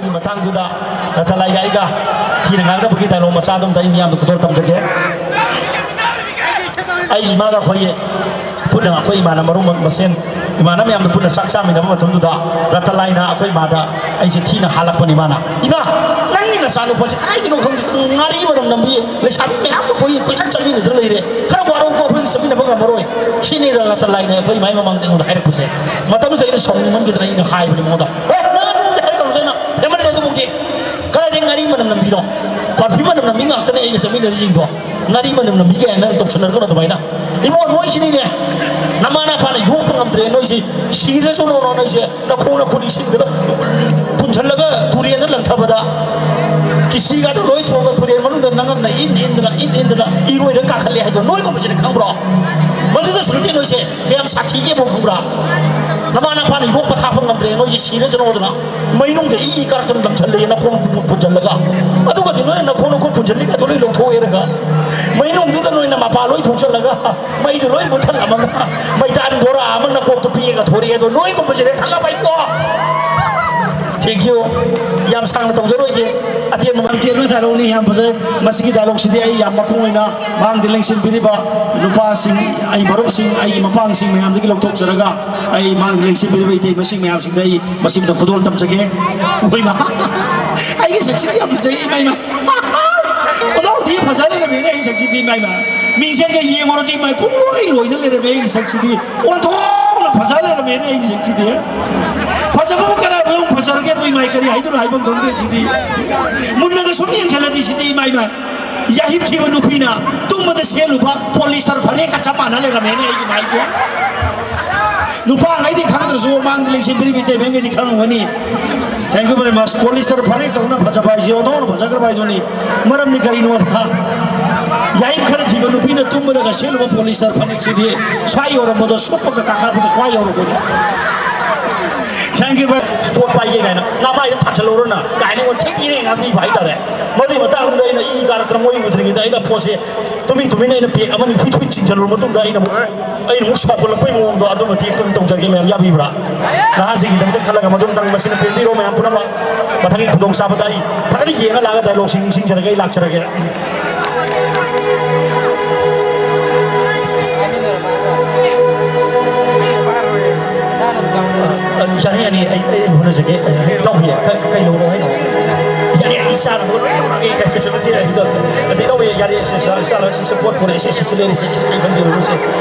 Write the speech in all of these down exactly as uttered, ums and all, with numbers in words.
ꯃꯇꯥꯡꯗꯨꯗ ꯔꯇꯟꯂꯥꯜꯒ ꯑꯩꯒ ꯊꯤꯅ ꯉꯥꯡꯅꯕꯒꯤ ꯗꯥꯏꯂꯣꯛ ꯃꯆꯥꯗꯨꯝꯗ ꯑꯩ ꯃꯤꯌꯥꯝꯗ ꯈꯨꯗꯣꯜ ꯇꯝꯖꯒꯦ꯫ ꯑꯩ ꯏꯃꯥꯒ ꯑꯩꯈꯣꯏ ꯄꯨꯟꯅ ꯑꯩꯈꯣꯏ ꯏꯃꯥꯟꯅꯕ ꯃꯔꯨꯞ ꯃꯁꯦꯟ, ꯏꯃꯥꯟꯅꯕ ꯃꯌꯥꯝꯗ ꯄꯨꯟꯅ ꯆꯥꯛ ꯆꯥꯃꯤꯟꯅꯕ ꯃꯇꯝꯗꯨꯗ ꯔꯇꯟꯂꯥꯜꯅ ꯑꯩꯈꯣꯏ ꯏꯃꯥꯗ ꯑꯩꯁꯦ ꯊꯤꯅ ꯍꯥꯜꯂꯛꯄꯅꯤ꯫ ꯃꯥꯅ, "ꯏꯃꯥ, ꯅꯪꯒꯤ ꯅꯆꯥꯅꯨꯄꯥꯁꯦ ꯀꯗꯥꯏꯗꯅꯣ ꯈꯪꯗꯦ, ꯉꯥꯔꯤ ꯃꯅꯝ ꯅꯝꯕꯤ, ꯂꯩꯁꯥꯕꯤ ꯃꯌꯥꯝꯒ ꯀꯣꯏ ꯀꯣꯏꯆꯠ ꯆꯠꯃꯤꯟꯅꯗꯅ ꯂꯩꯔꯦ, ꯈꯔ ꯋꯥꯔꯧꯀꯣ, ꯑꯩꯈꯣꯏꯒ ꯆꯠꯃꯤꯟꯅꯕ ꯉꯝꯃꯔꯣꯏ"꯫ ꯁꯤꯅꯤꯗ ꯔꯇꯟꯂꯥꯜꯅ ꯑꯩꯈꯣꯏ ꯏꯃꯥꯒꯤ ꯃꯃꯥꯡꯗ ꯑꯩꯉꯣꯟꯗ ꯍꯥꯏꯔꯛꯄꯁꯦ꯫ ꯃꯇꯝꯗꯨꯗ ꯑꯩꯅ ꯁꯥꯎꯅꯤꯡꯃꯟꯈꯤꯗꯅ ꯑꯩꯅ ꯍꯥꯏꯕꯅꯤ ꯃꯉꯣꯟꯗ, "ꯑꯦ, ꯅꯪ ꯑꯗꯨꯒꯨꯝꯕꯗꯤ ꯍꯥꯏꯔꯛꯀꯅꯨ, ꯅꯪ ꯍꯦꯟꯃꯜꯂꯦ ꯑꯗꯨꯃꯛꯇꯤ꯫ ꯀꯗꯥꯏꯗꯒꯤ ꯉꯥꯔꯤ ꯃꯅꯝ ꯅꯝꯕꯤꯅꯣ? ꯄꯥꯔꯐ꯭ꯌꯨꯝ ꯃꯅꯝ ꯅꯝꯕꯤ ꯉꯥꯛꯇꯅꯦ ꯑꯩꯒ ꯆꯠꯃꯤꯟꯅꯔꯤꯁꯤꯡꯗꯣ꯫ ꯉꯥꯔꯤ ꯃꯅꯝ ꯅꯝꯕꯤ ꯀꯥꯏꯅ ꯅꯪ ꯇꯧꯁꯟꯅꯔꯛꯀꯅꯨ ꯑꯗꯨꯃꯥꯏꯅ꯫ ꯏꯕꯨꯡꯉꯣ, ꯅꯣꯏꯁꯤꯅꯤꯅꯦ, ꯅꯃꯥ ꯅꯄꯥꯅ ꯌꯣꯛꯄ ꯉꯝꯗ꯭ꯔꯦ ꯅꯣꯏꯁꯤ, ꯁꯤꯔꯁꯨ ꯅꯣꯅꯣ ꯅꯣꯏꯁꯦ ꯅꯈꯣꯡ ꯅꯈꯨꯠ ꯏꯁꯤꯡꯗꯨꯗ ꯄꯨꯟꯁꯤꯜꯂꯒ ꯇꯨꯔꯦꯟꯗ ꯂꯪꯊꯕꯗ, ꯀꯤꯁꯤꯒꯥꯗꯣ ꯂꯣꯏ ꯊꯣꯡꯉꯒ ꯇꯨꯔꯦꯟ ꯃꯅꯨꯡꯗ ꯅꯉꯛꯅ ꯏꯟ ꯏꯟꯗꯅ, ꯏꯟ ꯏꯟꯗꯅ ꯏꯔꯣꯏꯔ ꯀꯥꯈꯠꯂꯦ ꯍꯥꯏꯗꯣ ꯅꯣꯏꯒꯨꯝꯕꯁꯤꯅ ꯈꯪꯕ꯭ꯔꯣ? ꯃꯗꯨꯗꯁꯨ ꯅꯠꯇꯦ ꯅꯣꯏꯁꯦ ꯀꯌꯥꯝ ꯁꯥꯊꯤꯒꯦꯕꯨ ꯈꯪꯕ꯭ꯔꯥ? ꯅꯃꯥ ꯅꯄꯥꯅ ꯌꯣꯛꯄ ꯊꯥꯛꯄ ꯉꯝꯗ꯭ꯔꯦ ꯅꯣꯏꯁꯦ, ꯁꯤꯔꯁꯅꯣꯗꯅ ꯃꯩꯅꯨꯡꯗ ꯏ ꯀꯥꯔꯛꯇꯅ ꯂꯪꯁꯜꯂꯦ ꯅꯈꯣꯡ ꯅꯈꯨꯠ ꯄꯨꯟꯁꯤꯜꯂꯒ꯫ ꯑꯗꯨꯒꯗꯤ ꯅꯣꯏꯅ ꯅꯈꯣꯡ ꯅꯈꯨꯠ ꯄꯨꯟꯁꯤꯜꯂꯤꯒꯗꯣ ꯂꯣꯏ ꯂꯧꯊꯣꯛꯑꯦꯔꯒ ꯃꯩꯅꯨꯡꯗꯨꯗ ꯅꯣꯏꯅ ꯃꯄꯥ ꯂꯣꯏ ꯊꯣꯛꯆꯜꯂꯒ ꯃꯩꯗꯨ ꯂꯣꯏ ꯃꯨꯠꯊꯠꯂꯝꯃꯒ ꯃꯩꯇꯥꯟ ꯕꯣꯔꯥ ꯑꯃ ꯅꯀꯣꯛꯇ ꯄꯤꯛꯑꯒ ꯊꯣꯔꯛꯑꯦ꯫ ꯑꯗꯣ ꯅꯣꯏꯒꯨꯝꯕꯁꯤꯅꯦ ꯈꯪꯉꯕ ꯑꯩꯀꯣ꯫ Thank you꯫ ꯌꯥꯝ ꯁꯥꯡꯅ ꯇꯧꯖꯔꯣꯏꯒꯦ꯫ ꯑꯇꯦꯟꯕ ꯌꯥꯝ ꯇꯦꯟꯕ ꯗꯥꯏꯂꯣꯛꯅꯤ, ꯌꯥꯝ ꯐꯖꯩ꯫ ꯃꯁꯤꯒꯤ ꯗꯥꯏꯂꯣꯛꯁꯤꯗꯤ ꯑꯩ ꯌꯥꯝ ꯃꯄꯨꯡ ꯑꯣꯏꯅ ꯃꯥꯡꯗ ꯂꯦꯡꯁꯤꯟꯕꯤꯔꯤꯕ ꯅꯨꯄꯥꯁꯤꯡ, ꯑꯩ ꯃꯔꯨꯞꯁꯤꯡ, ꯑꯩꯒꯤ ꯃꯄꯥꯡꯁꯤꯡ ꯃꯌꯥꯝꯗꯒꯤ ꯂꯧꯊꯣꯛꯆꯔꯒ ꯑꯩ ꯃꯥꯡꯗ ꯂꯦꯡꯁꯤꯟꯕꯤꯔꯤꯕ ꯏꯇꯩꯃꯁꯤꯡ ꯃꯌꯥꯝꯁꯤꯡꯗ ꯑꯩ ꯃꯁꯤꯃꯇ ꯈꯨꯗꯣꯜ ꯇꯝꯖꯒꯦ꯫ ꯍꯣꯏꯃ, ꯑꯩꯒꯤ ꯁꯛꯁꯤꯗꯤ ꯌꯥꯝ ꯐꯖꯩ, ꯏꯃꯥ, ꯏꯃꯥ꯫ ꯑꯣꯟꯊꯣꯛꯇꯤ ꯐꯖ ꯂꯩꯔꯝꯃꯦꯅꯦ ꯑꯩꯒꯤ ꯁꯛꯁꯤꯗꯤ, ꯏꯃꯥ, ꯏꯃꯥ꯫ ꯃꯤꯡꯁꯦꯜꯒ ꯌꯦꯡꯉꯨꯔꯗꯤ ꯏꯃꯥ ꯄꯨꯡꯂꯣꯏ ꯂꯣꯏꯗ ꯂꯩꯔꯝꯃꯦ ꯑꯩꯒꯤ ꯁꯛꯁꯤꯗꯤ꯫ ꯑꯣꯟꯊꯣꯛꯅ ꯐꯖ ꯂꯩꯔꯝꯃꯦꯅꯦ ꯑꯩꯒꯤ ꯁꯛꯁꯤꯗꯤ꯫ ꯐꯖꯕꯕꯨ ꯀꯅꯥꯕꯨ ꯑꯃꯨꯛ ꯐꯖꯔꯒꯦꯕꯨ, ꯏꯃꯥ, ꯀꯔꯤ ꯍꯥꯏꯗꯣꯏꯅꯣ ꯍꯥꯏꯐꯝ ꯈꯪꯗ꯭ꯔꯦ ꯁꯤꯗꯤ꯫ ꯃꯨꯟꯅꯒ ꯁꯨꯝ ꯌꯦꯡꯁꯤꯜꯂꯗꯤ ꯁꯤꯗꯤ, ꯏꯃꯥ, ꯏꯃꯥ꯫ ꯌꯥꯍꯤꯞ ꯊꯤꯕ ꯅꯨꯄꯤꯅ ꯇꯨꯝꯕꯗ ꯁꯦꯠꯂꯨꯕ ꯄꯣꯂꯤꯁꯇꯔ ꯐꯅꯦꯛꯀ ꯆꯞ ꯃꯥꯟꯅ ꯂꯩꯔꯝꯃꯦꯅꯦ ꯑꯩꯒꯤ ꯃꯥꯏꯁꯦ꯫ ꯅꯨꯄꯥꯉꯩꯗꯤ ꯈꯪꯗ꯭ꯔꯁꯨ ꯃꯥꯡꯗ ꯂꯦꯡꯁꯤꯟꯕꯤꯔꯤꯕ ꯏꯇꯩꯃꯉꯩꯗꯤ ꯈꯪꯉꯝꯒꯅꯤ꯫ Thank you very much꯫ Polyester ꯐꯅꯦꯛ ꯇꯧꯅ ꯐꯖꯕ ꯍꯥꯏꯁꯦ ꯑꯣꯟꯊꯣꯛꯅ ꯐꯖꯈ꯭ꯔꯕ ꯍꯥꯏꯗꯨꯅꯤ꯫ ꯃꯔꯝꯗꯤ ꯀꯔꯤꯅꯣꯗ, ꯌꯥꯍꯤꯞ ꯈꯔ ꯊꯤꯕ ꯅꯨꯄꯤꯅ ꯇꯨꯝꯕꯗꯒ ꯁꯦꯠꯂꯨꯕ ꯄꯣꯂꯤꯁꯇꯔ ꯐꯅꯦꯛꯁꯤꯗꯤ ꯁ꯭ꯋꯥꯏ ꯌꯧꯔꯝꯕꯗꯣ ꯁꯨꯞꯄꯒ ꯀꯥꯈꯠꯄꯗ ꯁ꯭ꯋꯥꯏ ꯌꯧꯔꯝꯕꯗꯣ꯫ Thank you very much꯫ Sport ꯄꯥꯏ ꯀꯥꯏꯅ, "ꯅꯃꯥꯏꯗ ꯊꯥꯖꯜꯂꯨꯔꯅ" ꯀꯥꯏꯅ ꯑꯩꯉꯣꯟꯗ ꯊꯤ ꯊꯤꯅ ꯉꯥꯡꯕꯤꯕ ꯍꯥꯏꯇꯥꯔꯦ꯫ ꯃꯗꯨꯒꯤ ꯃꯇꯥꯡꯗꯨꯗ ꯑꯩꯅ ꯏ ꯀꯥꯔꯛꯇꯅ ꯃꯣꯏ ꯎꯗ꯭ꯔꯤꯉꯩꯗ ꯑꯩꯅ ꯄꯣꯠꯁꯦ ꯇꯨꯃꯤꯟ ꯇꯨꯃꯤꯟ ꯑꯩꯅ ꯄꯦꯛ ꯑꯃꯅꯤ ꯐꯨꯏ ꯐꯨꯏ ꯆꯤꯡꯁꯤꯜꯂꯨꯔ ꯃꯇꯨꯡꯗ ꯑꯩꯅ ꯑꯃꯨꯛ, ꯑꯩꯅ ꯑꯃꯨꯛ ꯁꯥꯎꯒꯠꯂꯛꯄꯩ ꯃꯑꯣꯡꯗꯣ ꯑꯗꯨ ꯃꯇꯦꯛꯇ ꯑꯗꯨꯝ ꯇꯧꯖꯔꯒꯦ꯫ ꯃꯌꯥꯝ ꯌꯥꯕꯤꯕ꯭ꯔꯥ? ꯅꯍꯥꯁꯤꯡꯒꯤꯗꯃꯛꯇ ꯈꯜꯂꯒ ꯃꯗꯨꯝꯇꯪ ꯃꯁꯤꯅ ꯄꯦꯟꯕꯤꯔꯣ ꯃꯌꯥꯝ ꯄꯨꯝꯅꯃꯛ꯫ ꯃꯊꯪꯒꯤ ꯈꯨꯗꯣꯡꯆꯥꯕꯗ ꯑꯩ ꯐꯖꯅ ꯌꯦꯡꯉ ꯂꯥꯛꯑꯒ ꯗꯥꯏꯂꯣꯛꯁꯤꯡ ꯅꯤꯡꯁꯤꯡꯖꯔꯒ ꯑꯩ ꯂꯥꯛꯆꯔꯒꯦ꯫ ꯑ, ꯌꯥꯅꯤ, ꯌꯥꯅꯤ, ꯑꯩ, ꯑꯩ ꯍꯣꯠꯅꯖꯒꯦ꯫ ꯑ, ꯏꯇꯥꯎꯕꯤ, ꯀ-, ꯀ-, ꯀꯩ ꯂꯧꯔꯣ ꯍꯥꯏꯅꯣ? ꯌꯥꯅꯤ, ꯑꯩ ꯆꯥꯅꯕ ꯂꯣꯏ ꯂꯧꯔꯒꯦ, ꯀ-, ꯀꯩꯁꯨ ꯅꯠꯇꯦ꯫ ꯑꯩꯗꯣ, ꯑꯗꯨ ꯏꯇꯥꯎꯕꯤ, ꯌꯥꯔꯦ, ꯁꯦ, ꯆꯥ-, ꯆꯥꯔꯣ, ꯁꯦ, ꯁꯦ, ꯄꯣꯠ ꯄꯨꯔꯛꯑꯦ, ꯁꯦ, ꯁꯦ, ꯁꯦ, ꯂꯩꯔꯦ, ꯁꯦ, ꯁꯦ, ꯀꯩ ꯈꯟꯕꯤꯔꯨꯅꯨ, ꯁꯦ꯫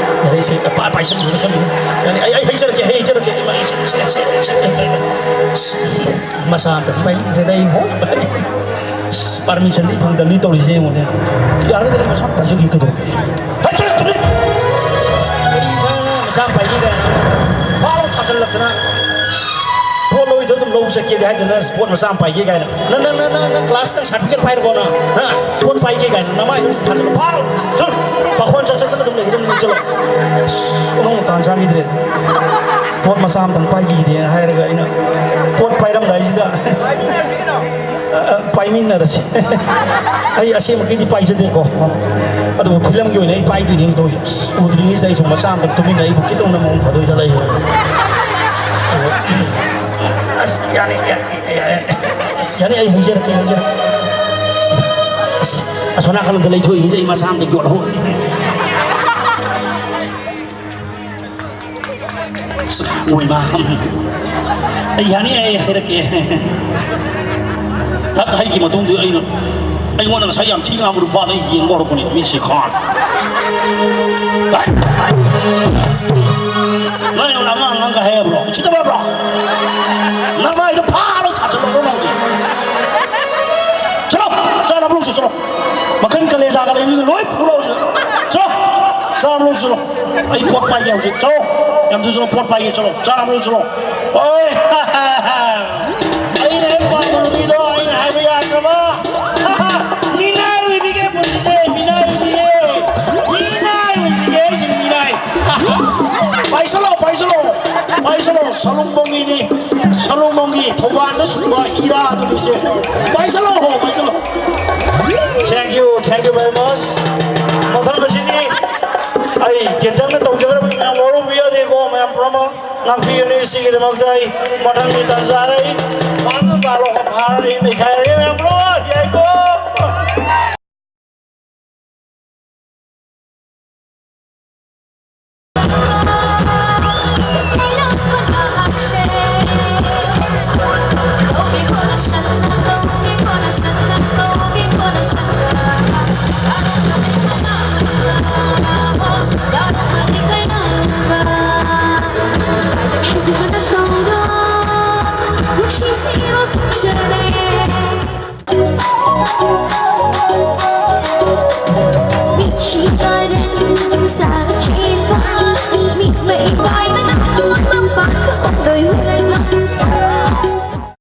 ꯌꯥꯔꯦ, ꯁꯦ, ꯄꯥ-, ꯄꯥꯏꯁꯟꯕꯤꯔꯨꯅꯨ, ꯄꯥꯏꯁꯟꯕꯤꯔꯨꯅꯨ꯫ ꯌꯥꯅꯤ, ꯑꯩ, ꯑꯩ ꯍꯩꯖꯔꯛꯀꯦ, ꯑꯩ ꯍꯩꯖꯔꯛꯀꯦ꯫ ꯏꯃꯥ, ꯑꯩ, ꯁꯦ, ꯁꯦ, ꯁꯦ, ꯁꯦ, ꯁꯦ, ꯁꯦ, ꯃꯁꯥ ꯑꯝꯇ ꯄꯥꯏꯅꯤꯡꯗ꯭ꯔꯦꯗ ꯑꯩ, ꯍꯣꯏ꯫ ꯑꯁ, ꯄꯥꯔꯃꯤꯁꯟꯗꯤ ꯐꯪꯗꯕꯅꯤ ꯇꯧꯔꯤꯁꯦ ꯌꯦꯡꯉꯨꯅꯦ꯫ ꯌꯥꯔꯒꯗꯤ ꯑꯩ ꯃꯁꯥ ꯄꯥꯏꯖꯒꯦ ꯀꯩꯗꯧꯔꯒꯦ? ꯍꯩ, ꯆꯠꯂꯣ, ꯆꯠꯂꯣ! ꯀꯔꯤ ꯈꯪꯉꯦ, ꯃꯁꯥ ꯄꯥꯏꯒꯦ ꯀꯥꯏꯅ꯫ ꯐꯥꯔꯣ ꯊꯥꯖꯤꯜꯂꯛꯇꯅ꯫ ꯄꯣꯠ ꯂꯧꯔꯤꯗꯣ ꯑꯗꯨꯝ ꯂꯧ ꯆꯠꯀꯦꯗꯤ ꯍꯥꯏꯗꯅ ꯄꯣꯠ ꯃꯆꯥ ꯑꯃ ꯄꯥꯏꯒꯦ ꯀꯥꯏꯅ꯫ ꯅꯪ, ꯅꯪ, ꯅꯪ, ꯅꯪ, ꯅꯪ ꯀ꯭ꯂꯥꯁ ꯅꯪ ꯁꯥꯔꯇꯤꯐꯤꯀꯦꯠ ꯄꯥꯏꯔꯕꯣ ꯅꯪ? ꯍꯥ? ꯄꯣꯠ ꯄꯥꯏꯒꯦ ꯀꯥꯏꯅ ꯅꯃꯥꯏꯗꯣ ꯊꯥꯖꯤꯜꯂꯣ꯫ ꯐꯥꯔꯣ! ꯆꯠꯂꯣ! ꯄꯥꯈꯣꯟ ꯆꯠ ꯆꯠꯇꯅ ꯑꯗꯨꯝ ꯂꯩꯒꯗꯕꯅꯤ, ꯆꯠꯂꯣ꯫ ꯑꯁ, ꯑꯣꯟꯊꯣꯛꯅ ꯇꯥꯟ ꯆꯥꯈꯤꯗ꯭ꯔꯦ꯫ ꯄꯣꯠ ꯃꯆꯥ ꯑꯃꯇꯪ ꯄꯥꯏꯈꯤꯗꯦꯅ ꯍꯥꯏꯔꯒ ꯑꯩꯅ ꯄꯣꯠ ꯄꯥꯏꯔꯝꯗꯥꯏꯁꯤꯗ ꯑ, ꯑ, ꯄꯥꯏꯃꯤꯟꯅꯔꯁꯤ꯫ ꯑꯩ ꯑꯁꯦꯡꯕꯒꯤꯗꯤ ꯄꯥꯏꯖꯗꯦꯀꯣ꯫ ꯑꯗꯨꯕꯨ ꯐꯤꯂꯝꯒꯤ ꯑꯣꯏꯅ ꯑꯩ ꯄꯥꯏꯗꯣꯏꯅꯤ ꯇꯧꯔꯤꯁꯦ꯫ ꯑꯁ, ꯎꯗ꯭ꯔꯤꯉꯩꯁꯤꯗ ꯑꯩꯁꯨ ꯃꯆꯥ ꯑꯝꯇ ꯇꯨꯃꯤꯟꯅ ꯑꯩꯕꯨ ꯀꯤꯠ ꯂꯧꯅ ꯃꯑꯣꯡ ꯐꯗꯣꯏꯗ ꯂꯩꯌꯦ꯫ ꯑꯁ, ꯌꯥꯅꯤ, ꯌꯥꯅꯤ, ꯌꯥꯅꯤ꯫ ꯑꯁ, ꯌꯥꯅꯤ, ꯑꯩ ꯍꯩꯖꯔꯛꯀꯦ, ꯍꯩꯖꯔꯛꯀꯦ꯫ ꯑꯁ, ꯑꯁꯣꯝ ꯅꯥꯀꯜꯂꯣꯝꯗ ꯂꯩꯊꯣꯛꯏꯉꯩꯁꯦ ꯑꯩ ꯃꯆꯥ ꯑꯝꯇ ꯌꯣꯠꯍꯧ-, ꯑꯣꯏꯃꯥ꯫ ꯑꯩ ꯌꯥꯅꯤ, ꯑꯩ ꯍꯥꯏꯔꯛꯀꯦ꯫ ꯊꯛ ꯍꯩꯒꯤ ꯃꯇꯨꯡꯗ ꯑꯩꯅ, ꯑꯩꯉꯣꯟꯗ ꯉꯁꯥꯏ ꯌꯥꯝ ꯊꯤ ꯉꯥꯡꯕ ꯅꯨꯄꯥꯗꯣ ꯑꯩ ꯌꯦꯡꯕ ꯍꯧꯔꯛꯄꯅꯦ, ꯃꯤꯁꯦ ꯈꯥꯟ꯫ ꯅꯣꯏ ꯑꯩꯉꯣꯟꯗ ꯑꯉꯥꯡ ꯑꯉꯥꯡꯒ ꯍꯥꯏꯕ꯭ꯔꯣ? ꯎꯁꯤꯠꯇꯕ ꯍꯥꯏꯕ꯭ꯔꯣ? ꯅꯃꯥꯏꯗꯣ ꯐꯥꯔꯣ ꯊꯥꯖꯤꯜꯂꯣ ꯅꯪꯒꯤ꯫ ꯆꯠꯂꯣ, ꯆꯥꯅꯕ ꯂꯧꯁꯤ, ꯆꯠꯂꯣ꯫ ꯃꯈꯟ ꯀꯂꯦꯖꯥꯒ ꯂꯩꯕꯁꯤꯡꯗꯣ ꯂꯣꯏ ꯄꯨꯔꯛꯑꯣ ꯁꯤꯗ꯫ ꯆꯠꯂꯣ! ꯆꯥꯕ ꯂꯣꯏꯁꯤꯜꯂꯣ꯫ ꯑꯩ ꯄꯣꯠ ꯄꯥꯏꯒꯦ ꯍꯧꯖꯤꯛ꯫ ꯆꯠꯂꯣ! ꯌꯥꯝ ꯊꯨꯅ ꯆꯠꯂꯣ, ꯄꯣꯠ ꯄꯥꯏꯒꯦ꯫ ꯆꯠꯂꯣ! ꯆꯥꯅꯕ ꯂꯣꯏꯁꯤꯜꯂꯣ꯫ ꯍꯣꯏ! ꯑꯩꯅ ꯍꯦꯛ ꯄꯥꯝꯕ ꯅꯨꯄꯤꯗꯣ ꯑꯩꯅ ꯍꯥꯏꯕ ꯌꯥꯗ꯭ꯔꯕ? ꯃꯤꯅꯥꯏ ꯑꯣꯏꯕꯤꯒꯦ ꯄꯨꯟꯁꯤꯁꯦ, ꯃꯤꯅꯥꯏ ꯑꯣꯏꯕꯤꯒꯦ꯫ ꯃꯤꯅꯥꯏ ꯑꯣꯏꯕꯤꯒꯦ ꯍꯥꯏꯁꯤꯅꯤ, ꯃꯤꯅꯥꯏ꯫ ꯄꯥꯏꯁꯤꯜꯂꯣ, ꯄꯥꯏꯁꯤꯜꯂꯣ, ꯄꯥꯏꯁꯤꯜꯂꯣ꯫ ꯁꯂꯨꯡꯕꯣꯡꯒꯤꯅꯤ꯫ ꯁꯂꯨꯡꯕꯝꯒꯤ ꯊꯧꯕꯥꯜꯗ ꯁꯨꯡꯕ ꯏꯔꯥ ꯑꯗꯨꯅꯤꯁꯦ꯫ ꯄꯥꯏꯁꯜꯂꯣ ꯍꯣ, ꯄꯥꯏꯁꯜꯂꯣ꯫ Thank you, thank you very much. ꯃꯊꯪ ꯑꯁꯤꯗꯤ ꯑꯩ ꯀꯦꯟꯇꯟꯅ ꯇꯧꯖꯒꯗꯕ ꯃꯌꯥꯝ ꯋꯥꯔꯧꯕ ꯌꯥꯗꯦꯀꯣ, ꯃꯌꯥꯝ ꯄꯨꯝꯅꯃꯛ ꯉꯥꯛꯄꯤꯒꯅꯤ꯫ ꯁꯤꯒꯤꯗꯃꯛꯇ ꯑꯩ ꯃꯊꯪꯒꯤ ꯇꯥꯟꯖꯥꯗ ꯑꯩ ꯐꯥꯁꯇ ꯇꯥꯂꯣ ꯐꯥꯔ ꯑꯩ ꯅꯩꯈꯥꯏ